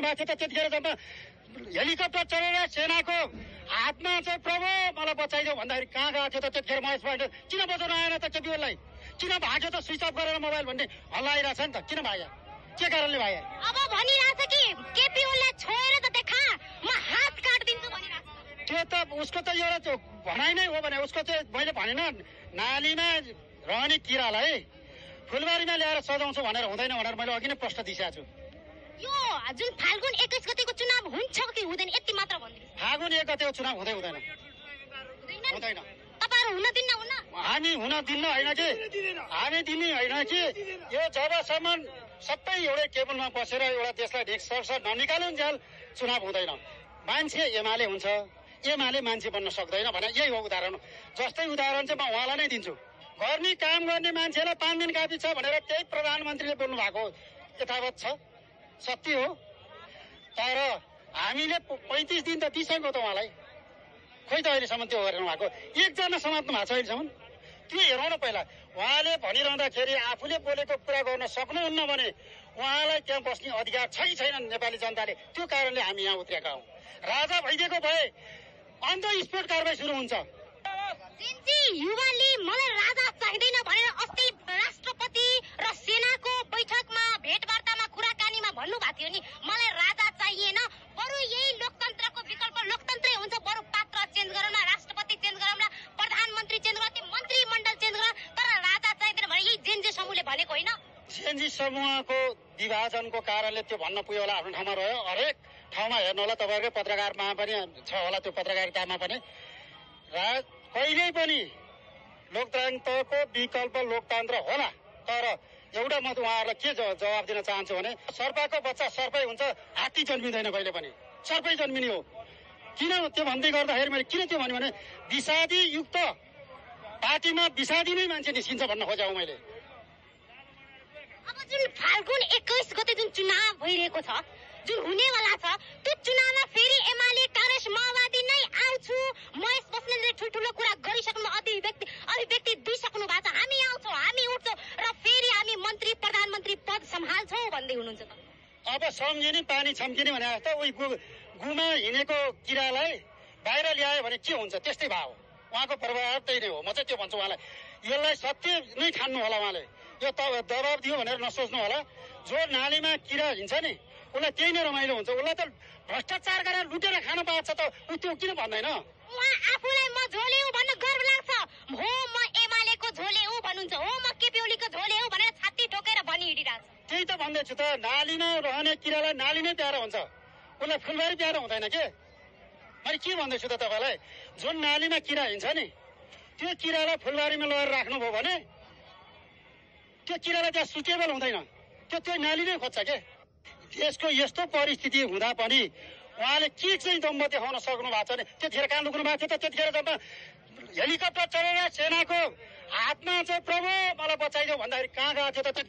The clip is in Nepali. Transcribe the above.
भएको थियो त त्यतिखेर जम्मा हेलिकप्टर चढेर सेनाको हातमा चाहिँ प्रभु मलाई बचाइदियो भन्दाखेरि कहाँ गएको थियो त त्यतिखेर महेश पाण्डे किन बचाउन आएन त केपी ओलीलाई किन भाग्यो त स्विच अफ गरेर मोबाइल भन्ने हल्ला आइरहेछ नि त किन भाग्यो के कारणले भाग्यो अब भनिरहेछ कि केपी ओलीलाई छोएर त देखा म हात काट्दिन्छु भनिरहेछ त्यो त उसको त एउटा भनाइ नै हो भने उसको चाहिँ मैले भनेन नालीमा रहने किरालाई फुलबारीमा ल्याएर सजाउँछु भनेर हुँदैन भनेर मैले अघि नै प्रश्न दिइसकेको छु यो जुन फाल्गुन 21 गतेको चुनाव हुन्छ कि हुँदैन यति मात्र भनिदिनु फागुन 1 गतेको चुनाव हुँदैन तपाईहरु हुन दिन्न हुन्न हामी हुन दिन्न हैन कि हामी दिने हैन कि यो जबसम्म सबै एउटै टेबलमा बसेर एउटा देशलाई ढिक्सर्स ननिकालुन्जेल चुनाव हुँदैन मान्छे एमाले हुन्छ एमाले मान्छे बन्न सक्दैन भने यही हो उदाहरण जस्तै उदाहरण चाहिँ म उहाँलाई नै दिन्छु गर्ने काम गर्ने मान्छेलाई 5 दिन काफी छ भनेर त्यही प्रधानमन्त्रीले बोल्नु भएको यथावत छ सत्य हो तर हामीले 35 दिन त दिइसक्यो त उहाँलाई खोइ त अहिलेसम्म त्यो गरेर भएको एकजना समात्नु भएको छ अहिलेसम्म त्यो हेरौँ न पहिला उहाँले भनिरहँदाखेरि आफूले बोलेको कुरा गर्न सक्नुहुन्न भने उहाँलाई त्यहाँ बस्ने अधिकार छैन नेपाली जनताले त्यो कारणले हामी यहाँ उत्रेका हौँ राजा भइदिएको भए अन्त स्पोर्ट कारबाही सुरु हुन्छ युवाले मलाई राजा चाहिँदैन भनेर अस्ति राष्ट्रपति र सेनाको बैठकमा भेटवार्तामा कुराकानीमा भन्नुभएको थियो नि मलाई राजा चाहिएन बरु यही लोकतन्त्रको विकल्प लोकतन्त्रै हुन्छ बरु पात्र चेन्ज गरौँ राष्ट्रपति चेन्ज गरौँ प्रधानमन्त्री चेन्ज गरौँ मन्त्रीमण्डल चेन्ज गरौँ तर राजा चाहिँदैन भने यही जेनजे समूहले भनेको होइन जेनजी समूहको विभाजनको कारणले त्यो भन्न पुग्यो होला आफ्नो ठाउँमा रह्यो हरेक ठाउँमा हेर्नु होला तपाईँहरूकै पत्रकारमा पनि छ होला त्यो पत्रकारितामा पनि कहिल्यै पनि लोकतन्त्रको विकल्प लोकतन्त्र होला तर एउटा म उहाँहरूलाई के जवाब दिन चाहन्छु भने सर्पको बच्चा सर्पै हुन्छ हात्ती जन्मिँदैन कहिले पनि सर्पै जन्मिने हो किन त्यो भन्दै गर्दाखेरि मैले किन त्यो भन्यो भने विषादी युक्त पार्टीमा विषादी नै मान्छे निस्किन्छ भन्न खोजेँ मैले अब जुन फाल्गुन 21 गते जुन चुनाव भइरहेको छ जुन हुनेवाला छ त्यो चुनावमा फेरि एमाले कांग्रेस माओवादी नै आउँछु महेश बस्नेतले ठुल्ठुलो कुरा गरिसक्नु अभिव्यक्ति दिइसक्नु भएको छ हामी आउँछौँ हामी उठ्छौँ र फेरि हामी मन्त्री प्रधानमन्त्री पद सम्हाल्छौँ भन्दै हुनुहुन्छ अब सम्झिने पानी छम्किने भने जस्तो उही गुमा हिँडेको किरालाई बाहिर ल्यायो भने के हुन्छ त्यस्तै भाव उहाँको प्रभाव त्यही नै हो म चाहिँ त्यो भन्छु उहाँलाई यसलाई सत्य नै ठान्नु होला उहाँले यो दबाब दियो भनेर नसोच्नु होला जो नालीमा किरा हिँड्छ नि उसलाई त्यही नै रमाइलो हुन्छ उसलाई त भ्रष्टाचार गरेर लुटेर खान पाएको छ त उ त्यो किन भन्दैन उहाँ आफूलाई म झोले हो भन्न गर्व लाग्छ हो म एमालेको झोले हो भन्नुहुन्छ हो म केपी ओलीको झोले हो भनेर छाती ठोकेर भनि हिँडिरहेछ त्यही त भन्दैछु त नालीमा रहने किरालाई नाली नै प्यारो हुन्छ उसलाई फुलबारी प्यारो हुँदैन के मैले के भन्दैछु त तपाईँलाई जुन नालीमा किरा हिँड्छ नि त्यो किरालाई फुलबारीमा लगेर राख्नुभयो भने त्यो किरालाई त्यहाँ सुटेबल हुँदैन त्यो नाली नै खोज्छ के देशको यस्तो परिस्थिति हुँदा पनि उहाँले के चाहिँ दम्ब देखाउन सक्नु भएको छ भने त्यतिखेर कहाँ लुक्नु भएको थियो त त्यतिखेर जम्मा हेलिकप्टर चढेर सेनाको हातमा चाहिँ प्रभु मलाई बचाइदियो भन्दाखेरि कहाँ गएको थियो त